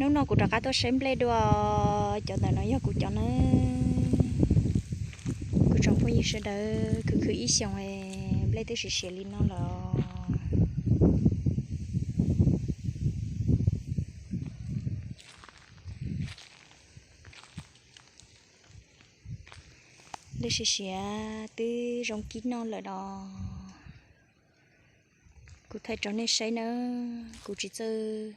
Hnub no kuv rov qab tuaj saib nplej dua, cov ntawm no yog kuv cov nawb. Kuv tsoom phooj ywg sawv daws, khwv khwv ib xyoos nplej twb siav siav li no lawm. Nplej siav siav twb zoo kib noj lawm los. Kuv thaij rau nej saib nawb, kuv tsis txawj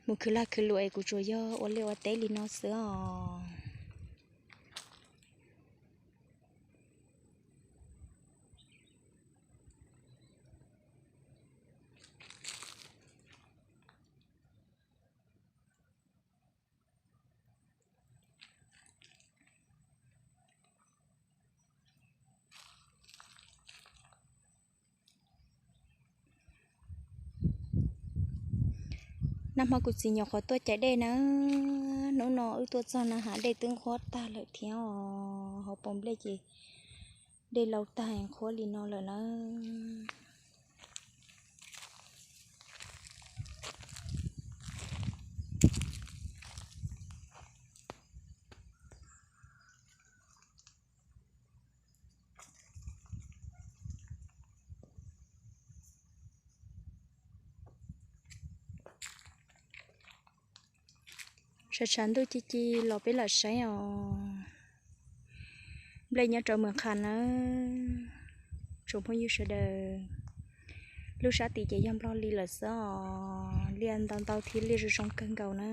mus khwv lag khwv luam es kuv tsuas yog ua liaj ua teb li no xwb os. Nag hmo kuv txiv nyuam qhuav tuaj cais dej na, hnub no wb tuaj txog na has dej twb nqhuab tag lawm thiab os. Hauv paus nplej ces dej laus tag nqhuab li no lawm na. Tshav tshav ntuj ci ci los peb lam saib os. Nplej nyob rau Mws Qhas nawb, tsoom phooj ywg sawv daws. Lub sab tid ces yog nplog li lawm xwb os, liaj ntau ntau thiab liaj zoo zoo kawg nkaus na.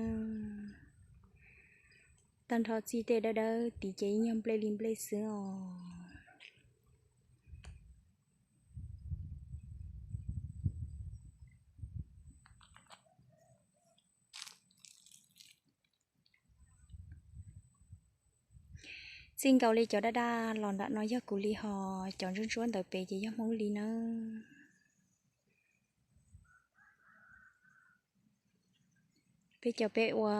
Tag nrho txij tej dawb dawb tid ces yeej yog nplej li nplej xwb os. Txij nkaus li cov daj daj los nram no yog kuv li hos, cov ntsuab ntsuab ntawd pem ces yog Hmoob li nawb. Peb cov peb ua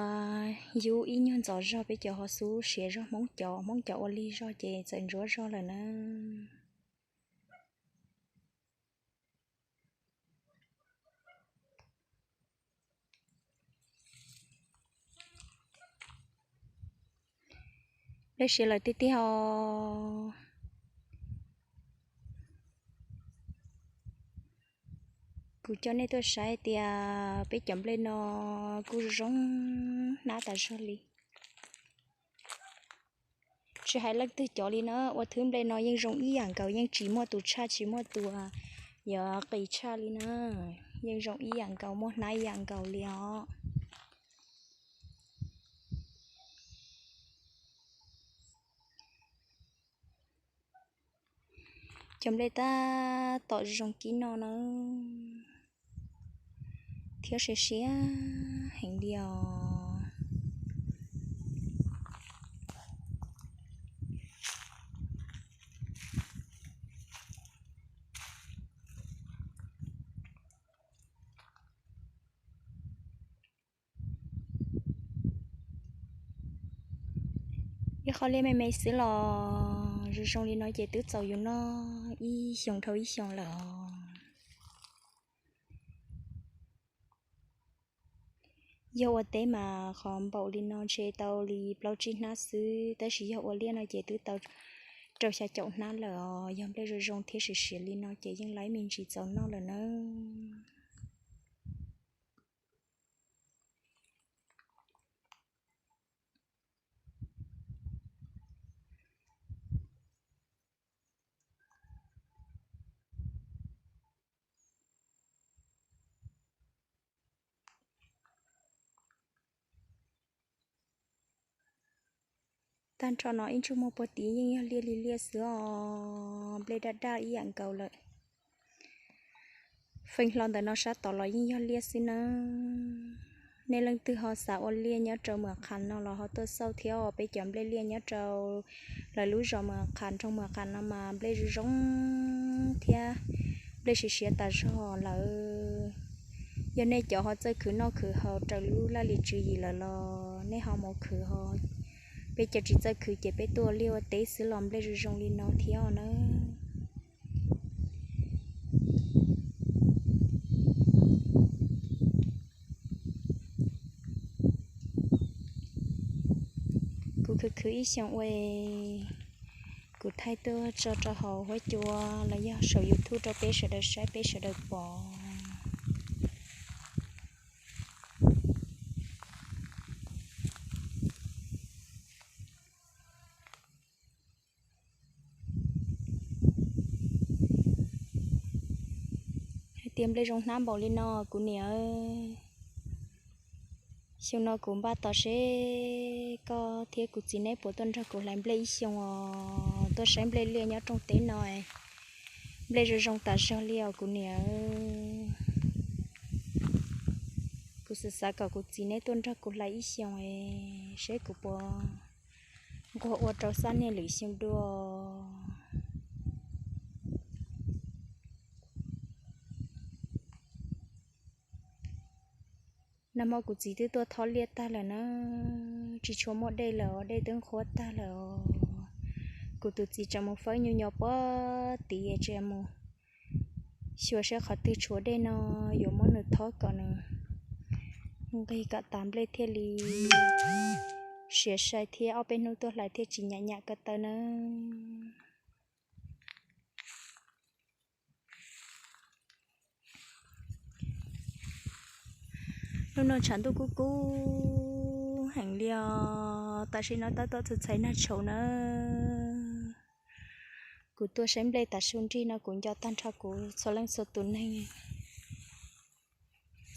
yub ib nyuag ntxov zog, peb cov ho xub siav zog Hmoob cov, Hmoob cov ua lig zog ces txawm ntsuab zog lawm na. Nplej siav lawm tiag tiag os. Kuv coj nej tuaj saib tias peb cov nplej no kuj zoo hnab tas zog li. Tsis hais leej twg cov li na, ua thwb nplej no yeej zoo ib yam nkaus, yeej tsis muaj tus tshaj tsis muaj tus yuav qis tshaj li na. Yeej zoo ib yam nkaus, muaj hnab ib yam nkaus li os. Cov nplej tab tom zoo kib noj na, thiab siav siav heev li os. Ib qho liaj me me xwb los zoo zoo li no ces twb txaus yus noj ib xyoos dhau ib xyoos lawm os. Yog ua teb mas qhov npaum li no ntshe tau li plaub tsib hnab xwb, tab sis yog ua liaj no ces twb tau rau xya caum hnab lawm os. Yog nplej zoo zoo thiab siav siav li no ces yeej laib me ntsis txaus noj lawm nawb. Tag nrho no ib ntsuj muag puag tid yeej yog liaj li liaj xwb os, nplej daj daj ib yam nkaus lawm. Feej hlo ntawm no sab tod los yeej yog liaj xwb nawb. Nej leej twg ho xav ua liaj nyob rau Mws Qhas no los ho tuaj xauj thiab os. Peb cov nplej liaj nyob rau lawv lub zos Mws Qhas, nroog Mws Qhas no mas nplej zoo zoo thiab nplej siav siav tas zog lawm. Yog nej cov ho txawj khwv noj khwv haus raws lub laj lim tswv yim lawm los nej ho mus khwv ho. Peb cov tsis txawj khwv ces peb tuaj ua liaj ua teb xwb los nplej zoo zoo li no thiab os nawb. Khwv khwv ib xyoos ua es kuv thaij tuaj tso rau hauv huab cua los yog saum YouTube rau peb sawv daws saib peb sawv daws pom. Hais tias nplej zoo hnab npaum li no kuv niam. Xyoo no kuv npaj tos seb koj thiab kuv txiv neb puas tuaj nrog kuv hlais nplej ib xyoos os, tuaj saib nplej liaj nyob rooj teb no. Nplej zoo zoo tas zog li os kuv niam. Kuv xav xav kom kuv txiv neb tuaj nrog kuv hlais ib xyoos es seb kuv puas nquag ua rau xab niag lwm xyoo dua. Nag hmo kuv txiv twb tuaj thob liaj tag lawm na, tsis tshua muaj dej lawm os, dej twb nqhuab tag lawm os. Kuv tus txiv tseem mus fawb nyuj nyo puag tid, tseem mus xyuas seb qhov twg tshuav dej no yuav muab nws thob kom nws nqig kom tas nplej thiaj li siav sai thiab ob peb hnub tuaj hlais thiaj tsis nyam nyam ko taw na. Lub no tshav ntuj kub kub heev li os, tam sim no tab tom txhais txhais nag tshauv na. Kuv tuaj saib nplej tav su nrig no kuv nco tag nrho kuv txhua leej txhua tus neeg,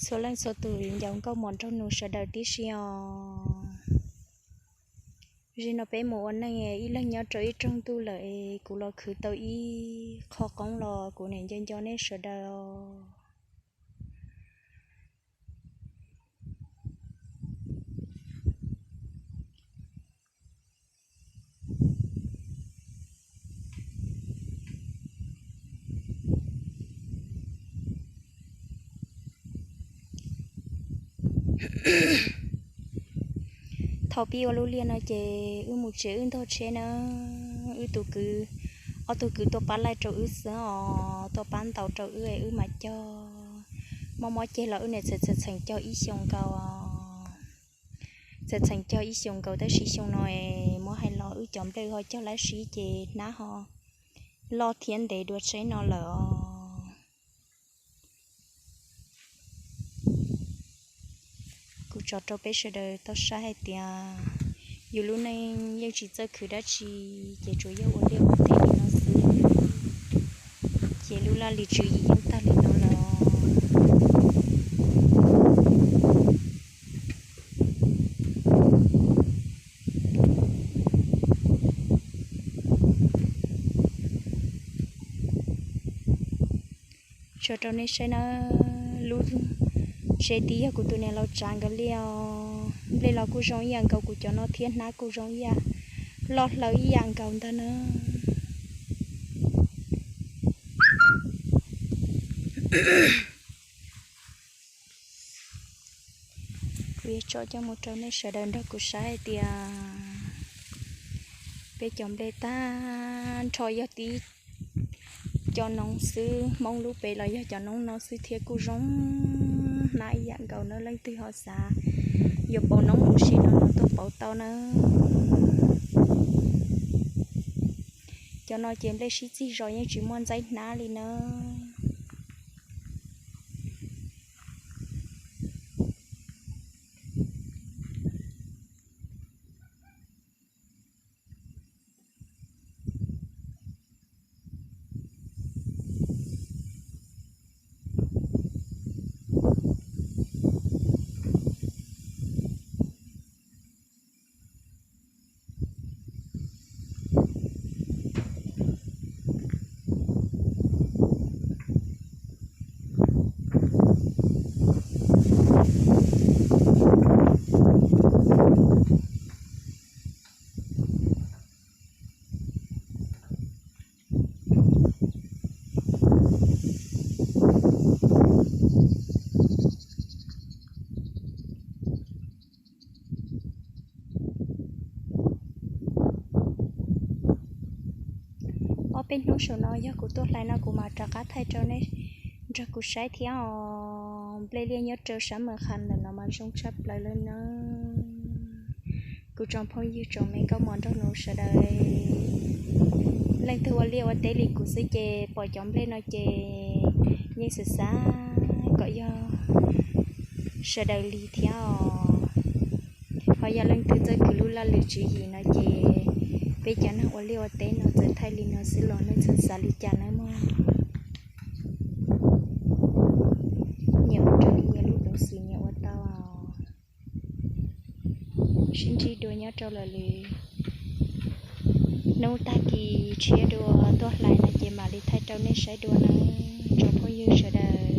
txhua leej txhua tus viv ncaus nkauj mos nraug nus sawv daws tib si os. Zim no peb mus ua neej ib leeg nyob rau ib rooj ntuj lawm es kuv los khwv tau ib qho qoob los kuv niam nco nco nej sawv daws os. Thaum pib ua lub liaj no ces wb mus tsev wb ntog tsheb na, wb tus kwv, ob tug kwv tuaj pab laij rau wb xwb os, tuaj pab ntaus rau wb es wb mam cog. Mob mob ceg los wb niam txheem txheem cog ib xyoos nkaus os. Txheem txheem cog ib xyoos nkaus tab sis xyoo no es muab hais los wb cov nplej ho cog lab sib ces hnab ho loj thiab ntev dua tsheb no lawm os. Kuv tso rau peb sawv daws tau saib hais tias yus lub neej yeej tsis txawj khwv dab tsi, ces tsuas yog ua liaj ua teb li no xwb, ces lub laj lim tswv yim yeej tag li no lawm os. Tso rau nej saib na, lub tsev tid yog kuv tus niam laus tsav nkaus li os. Nplej los kuj zoo ib yam nkaus, kuv cov no thiab hnab kuj zoo ib yam, loj hlaws ib yam nkaus ntag na. Kuv yuav tso coj mus rau nej sawv daws nrog kuv saib hais tias peb cov nplej tag nrho yog tib cov noob xwb, Hmoob lub pem los yog cov noob no xwb thiab kuj zoo hnab ib yam nkaus na. Leej twg ho xav yuav pauv noob ua si no los tuaj pauv tau na. Cov no ces nplej sib txig zos yeej tsis muaj ntxaib hnab li na. Ob peb hnub saum no yog kuv tuaj hlais no kuv mam rov qab thaij rau nej nrog kuv saib thiab os. Nplej liaj nyob rau sab Mes Khas ntawm no mas zoo tshaj plaws li nawb. Kuv tsoom phooj ywg tsoom me koob mov nraug nus sawv daws, leej twg ua liaj ua teb li kuv xwb ces pom cov nplej no ces yeej xav xav kom yog sawv daws li thiab os. Ho yog leej twg txoj kev lub laj lwm tswv yim no ces peb cov neeg ua liaj ua teb no txawm thaij li no xwb los nej txhob xav li cas nawb mog. Nyias ua raws li nyias lub peev xwm nyias ua tau. Sib ntsib dua nyob rau lawm li. Hnub tag kis tshiab dua tuaj hlais no ces mam li thaij rau nej saib dua nawb tsoom phooj ywg sawv daws.